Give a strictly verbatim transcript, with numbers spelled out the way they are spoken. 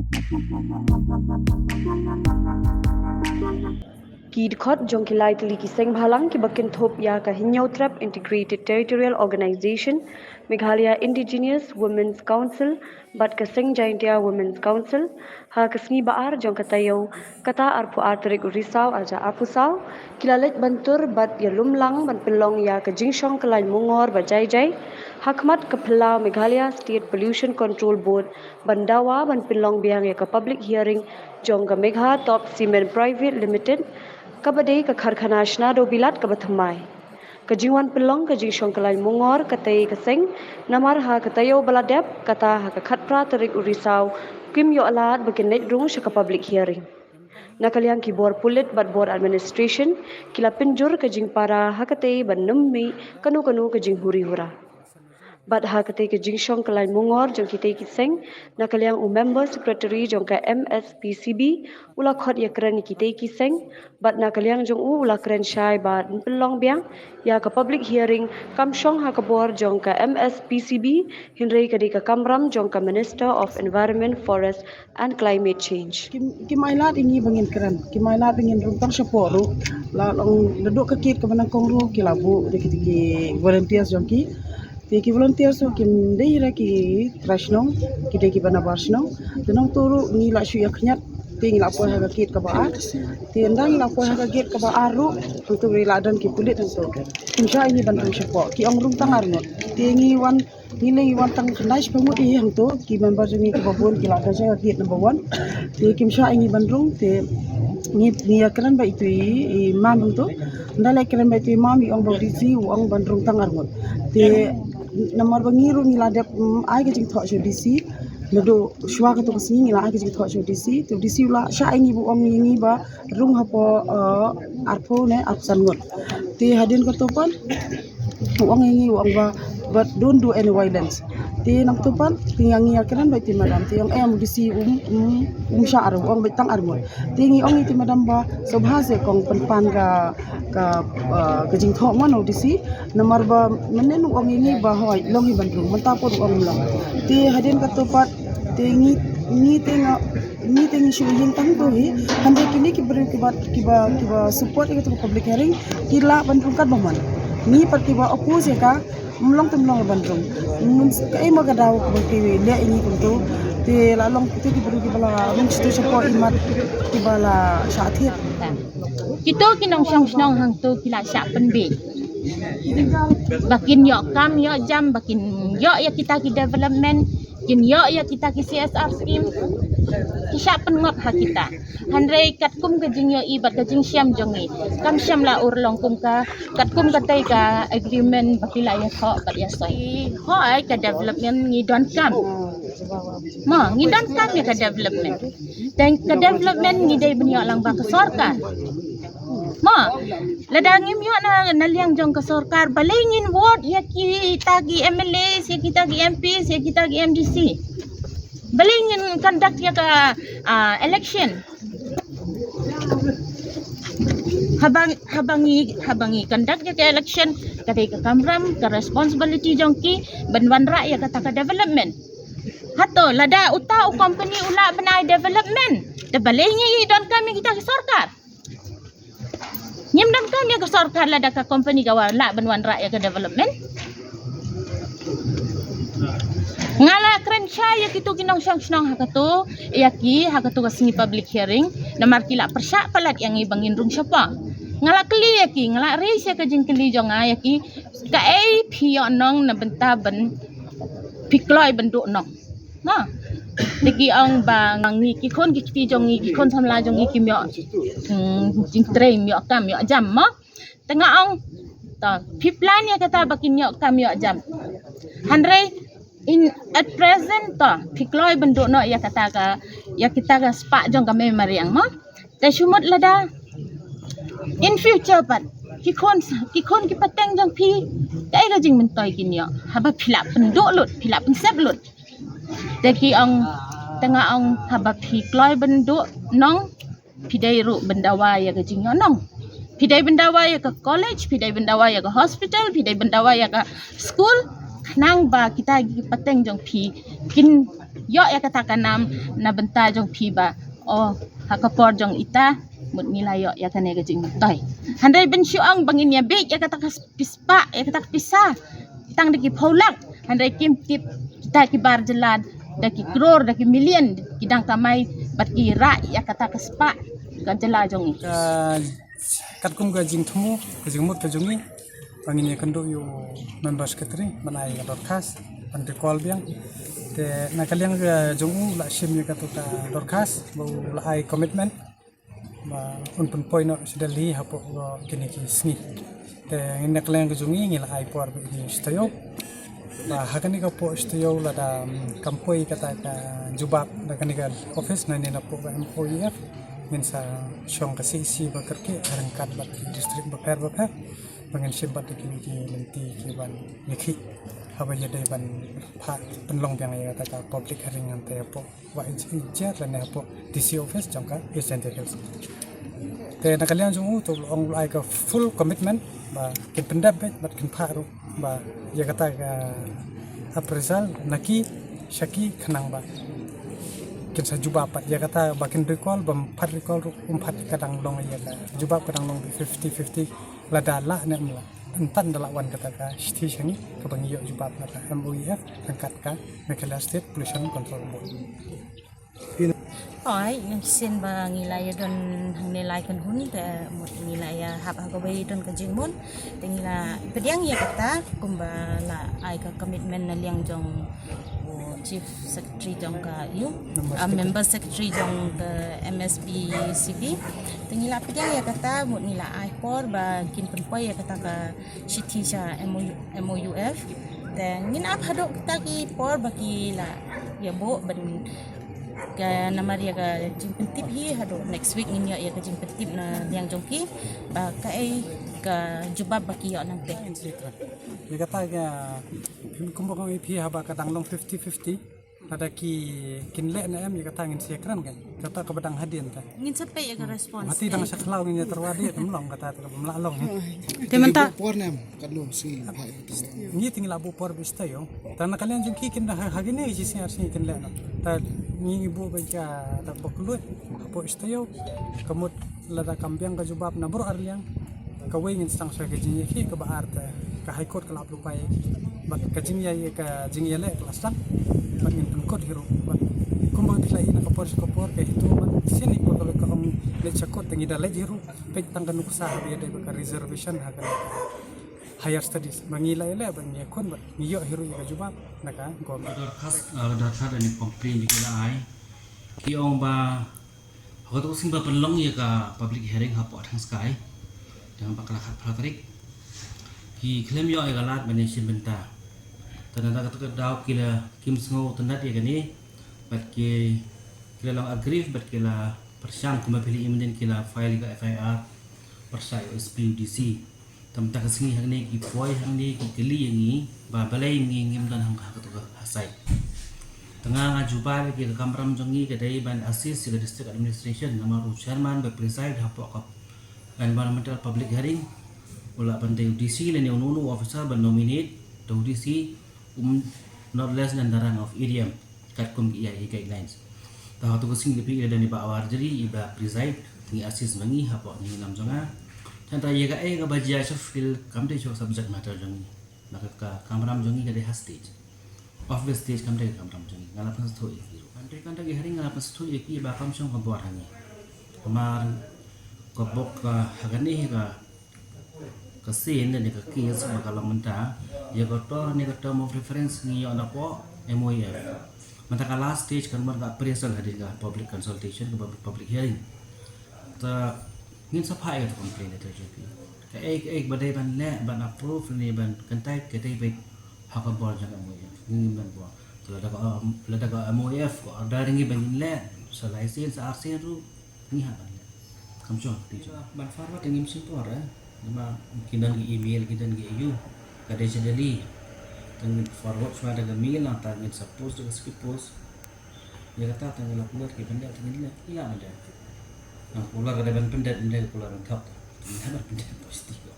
Ki dkhot jong ki lai tylli ki seng bhalang kiba kynthup ïa ka Hynñiewtrep Integrated Territorial Organization, Meghalaya Indigenous Women's Council bad ka Seng Jaintia Women's Council, ha ka sngi ba ar jong ka taïew, kata arphew ar tarik u Risaw arhajar arphew saw, ki la leit ban tur bad ïalum lang ban pynlong ïa ka jingshong kyllain mungor ba jai jai ha khmat ka phyllaw Meghalaya State Pollution Control Board, ban dawa ban pynlong biang ïa ka public hearing jong ka Megha Top Cement Private Limited, kaba dei ka karkhana shna dewbilat kaba thymmai. Ka jingwan pynlong ka jingshong kyllain mungor katei ka seng, namar ha ka taïew ba la dep, kata ha ka khatphra tarik u Risaw, kim ïoh lad ba kin leit rung sha ka public hearing. Na ka liang ki bor pulit bad bor administration, ki la pynjur ka jingpara ha katei ban ym mih kano kano ka jinghuri hura. Bad ha katei ka jingshong kyllain mungor jong kitei ki seng, na ka liang u member secretary jong ka M S P C B u la khot ïakren ïa kitei ki seng, bad na ka liang jong u u la kren shai ba yn pynlong biang ïa ka public hearing kam shong ha ka bor jong ka M S P C B, hynrei ka dei ka kamram jong ka Minister of Environment, Forest and Climate Change. Ki, ki mai lad ïa ngi ba ngin kren, ki mai lad ba ngin rung tang shapoh ruh. La long naduh ka kit kaba nyngkong ruh ki la buh da ki, ki volunteers jong ki. Te ki volunteers ruh kim dei re ki trai shnong, ki dei kiba na bar shnong. Te nangta ruh ngi la shu ïa khñiat, te ngi la poi ha ka kit kaba ar. Te ynda ngi la poi ha ka kit kaba ar ruh, hangta ruh la don ki pulit hangta. Kim shah ïa ngi ban rung shapoh, ki ong rung tang ar ngut. Te ngi wan Ngi leh, ngi wan tang khyndai shiphew ngut hi hangto, ki member jong ngi kiba bun ki la don sha ka gate number one. Te kim shah ïa ngi ban rung, te ngi, ngi ïakren bad itu i, i mam hangto. Ynda la kren bad itu i mam, i ong ba u D C u ong ban rung tang ar ngut. Te namar ba ngi ruh ngi la dep, mm, ai ka jingthoh sha u D C. Naduh shuwa kato ka sngi ngi la ai ka jingthoh sha u D C. Te u D C u la shah ïa ngi ba u ong ïa ngi ba rung hapoh, eh, arphew ne arphew san ngut. Te hadien kato pat u ong ïa ngi, u ong ba, but don't do any violence. Te nangto pat te ngi ïa kren bad iti madam, te ong em, u D C um, um, um shah ar, u ong beit tang ar ngut. Te ngi ong iti madam ba sngewbha se kong pynpan ka, ka, eh, ka jingthoh mo na u D C. Namar ba mynne u ong ïa ngi ba hooid long hi ban rung, mynta pat u ong long. Te hadien kato pat te ngi, ngi te nga Ngi te ngi shu ïeng tang to hi, hynrei kine ki briew kiba, kiba, kiba support ïa ka public hearing, ki lah ban rung katba mon. Ngi pat kiba oppose ïa ka, ym long te ym long ban rung. Ym, kaei ma ka daw kaba ki leh ïa ngi kumto. Te la long kito ki briew kiba la rung shito shapoh i mat kiba la shah thied. Kito ki nongshong shnong hangto ki la shah pynbiej ba kin ïoh kam ïoh jam, ba kin ïoh ïa kita ki development, kin ïoh ïa kita ki C S R scheme, ki shah pynngat ha kita. Hynrei katkum ka jingïohi bad ka jingshem jong ngi, kam shym la urlong kum ka, katkum katei ka agreement ba ki la ïathoh bad ïasoi. Hooid, ka development ngi donkam. Mo, ngi donkam ïa ka development. Te ka development ngi dei ban ïoh lang ba ka sorkar. Mo, lada ngim ïoh na, na liang jong ka sorkar, balei ngin vote ïa kita ki M L As, ïa kita ki M Ps, ïa kita ki M D C? Balei ngin conduct ïa ka, ah, election? Haba, haba ngi, haba ngi conduct ïa ka election, ka dei ka kamram, ka responsibility jong ki ban wanrah ïa kata ka development. Hato lada uta u company u lah ban ai development, te balei ngi donkam ïa kita ki sorkar? Ngim donkam ïa ka sorkar lada ka company ka wa-, lah ban wanrah ïa ka development. Nga la kren shai ïa kito ki nongshong shnong ha kato, ïa ki ha kato ka sngi public hearing, namar ki la pyrshah palat ïa ngi ba ngin rung shapoh. Nga la kylli ïa ki, nga la raise ïa ka jingkylli jong nga ïa ki, kaei phi ïoh nong na bynta ban phi kloi ban duh nong? Mo. Te ki ong ba ngi ki khun ki kti jong ngi, ki khun samla jong ngi kim ïoh, hmm, jingtrei, ym ïoh kam ym ïoh jam mo. Te nga ong, to, phi plan ïa kata ba kin ïoh kam ïoh jam. Hynrei in at present to, phi kloi ban duh noh ïa kata ka, ïa kita ka spah jong ka mei mariang mo. Te shu mut lada in future pat ki khun, ki khun ki pateng jong phi, kaei ka jingmyntoi kin ïoh haba phi lah pynduh lut, phi lah pynsep lut? Te ki ong, te nga ong haba phi kloi ban duh nong, phi dei ruh ban dawa ïa ka jingïoh nong. Phi dei ban dawa ïa ka college, phi dei ban dawa ïa ka hospital, phi dei ban dawa ïa ka school, khnang ba kita ki pateng jong phi kin Ïoh ïa kata ka nam na bynta jong phi ba, oh, ha ka por jong ita mut ngi la ïoh ïa kane ka jingmyntoi. Hynrei ban shu ong ba ngin ïa bit ïa kata ka spah, ïa kata ka pisa tang da ki phew lak, hynrei kim tip kita ki bar jylla da ki crore, da ki million ki dang kamai bad ki rah ïa kata ka spah ka jylla jong ngi. Ka, katkum ka jingthmu, ka jingmut ka jong ngi, ba ngin ïa kynduh ïa u member secretary ban ai ka dorkhas ban recall biang. Te na ka liang ka jong u la shim ïa katu ka dorkhas ba u la ai commitment ba un pynpoi noh sha Delhi hapoh kine ki sngi. Te ngin na ka liang ka jong ngi ngi la ai por ba ngi shu taïew. Ba ha kane ka por shu taïew lada, mm, kam poi kata ka jubab na kane ka office na ne na pok ka M O U F, ngin sa shong ka C E C ba kyrkieh ha ryngkat bad ki district bapher bapher ba ngin shim bad da kine ki lynti ki ban ïakhih haba ïadei ban phah pynlong biang ïa kata ka public hearing hangta hapoh Waheh Jaiñtia lane hapoh D C office jong ka East Jaintia Hills. Te na ka liang jong u to u la ai ka full commitment ba kin pyndep beit bad kin phah ruh ba ïa kata ka appraisal na ki sha ki khnang ba kin sa jubab pat ïa kata ba kin recall, bym pat recall ruh, um pat ka dang long ïa ka jubab ka dang long fifty fifty lada lah ne em lah. Ynda da lah wan kata ka shithi sha ngi kaba ngi ïoh jubab na ka M O U F ryngkat ka Meghalaya State Pollution Control Board. Oi, ngan shisien ba ngi la ïa don hangne lai kynhun, te mut ngi la ïa hap ha kaba ïa don ka jingmut, te ngi la pdiang ïa kata kumba la ai ka commitment na liang jong u chief secretary jong ka, ïa u, ah, member secretary jong ka M S B C B. Te ngi la pdiang ïa kata, mut ngi la ai por ba kin pynpoi ïa kata ka shithi sha M O U, M O U F. Te ngin ap haduh kata ki por ba ki la ïa buh ban ka namar ïa ka jingpyntip hi, haduh next week ngin ïoh ïa ka jingpyntip na liang jong ki ba kaei ka jubab ba ki ïoh nangta. Ïa kata ka, kumba kong ïa phi haba ka dang long fifty fifty, lada ki kin leh ne em ïa kata ngin sa ïakren ka, kata kaba dang hadien ka. Ngin sa peit ïa ka response. Hati dang sa khlaw ngin ïa tyrwa dei kam long kata, kata bym lah long. Te mynta por ne em. Katno sngi, ha, ngi te ngi la buh por ba shi taïew. Te na ka liang jong ki kin da ha, ha kine shi sngi ar sngi kin leh noh. Te ngi, ngi buh beit ka, da ba kylluid hapoh shi taïew. Ka mut lada kam biang ka jubab na baroh ar liang, kawei ngin sdang sha ka jingïakhih, kaba ar te ka High Court ka la ap lypa ïa ki. Bad ka jingïa, ka jingïaleh ka la sdang. Bad ngin pynkut hi ruh. Bad kumba phi la ïohi na ka por sha ka por, ka HITO, bad shisien hi por ka la ka ong leit sha court, te ngi da leit hi ruh. Peit tang ka nuksa haba ïadei bad ka reservation ha ka higher studies. Ba ngi la ïaleh, ba ngi ïakhun, ba ngi ïoh hi ruh ïa ka jubab na ka government. Dorkhas, ah, dorkhas lane complaint ba ki la ai. Ki ong ba ha kato ka sngi ba pynlong ïa ka public hearing hapoh Thangskei, tang ba ka la khatphra tarik, ki khlem ïoh ïa ka lad ban ïashim bynta. Te na kata ka daw ki la kim sngew tynnad ïa kane, bad ki, ki la long aggrieved, bad ki la pyrshang, kumba phi la ïohi mynnin, ki la file ïa ka F I R pyrshah ïa u S P, u D C. Te mynta ka sngi hangne ki poi hangne ki kylli ïa ngi ba balei ngi ngim don ha kato ka site. Te nga nga jubab ïa ki, ka kamram jong ngi ka dei ban assist ïa ka district administration, namar u chairman ba preside hapoh ka environmental public hearing u lah ban dei u D C lane uno uno u officer ban nominate, te u D C um not less than the rank of A D M. Katkum ki A I A guidelines. Te ha kato ka sngi phi i la don i Bah Warjri iba preside, ngi assist ma ngi hapoh ngi nam jong nga. Te hynrei ïa kaei kaba jia sha field kam dei sha subject matter jong ngi. Na ka, ka kamram jong ngi ka dei ha stage. Off the stage kam dei ka kamram jong ngi. Nga la pynsngewthuh ïa ki ruh. Hynrei ka dei ka hearing nga la pynsngewthuh ïa ki ba kam shong ka bor ha ngi. Namar ka bok ka ha kane hi ka ka sien ne ka case ba ka long mynta, ïa ka tor ne ka term of reference ngi ïoh napoh M O U F. Mynta ka last stage kan mut ka appraisal hadien ka public consultation, ka public hearing. Te ngin sa phah ïa ka complaint letter jong ki. Kaei kaei ba dei ban leh, ban approve ne ban kyntait, ka dei beit ha ka bor jong ka M O U F. Ngim don bor. Te lada ka, lada ka M O U F ka order ngi ba ngin leh, sa lai sien sa ar sien ruh. Ngi hap ban leh. Kam shong, te shong. Ban forward te ngim shim por, eh. Namar ki don ki email, ki don ki aiu. Ka dei sha Delhi. Te ngin forward shuwa da ka mail, nangta ngin sa post da ka speed post. Ïa kata te ngi la kular ki ban leh, te ngin leh. Ngi lah ban leh. Nang kular ka dei ban pyndet, ym dei kular ban thok. Ngi lah ban pyndet post ti ko.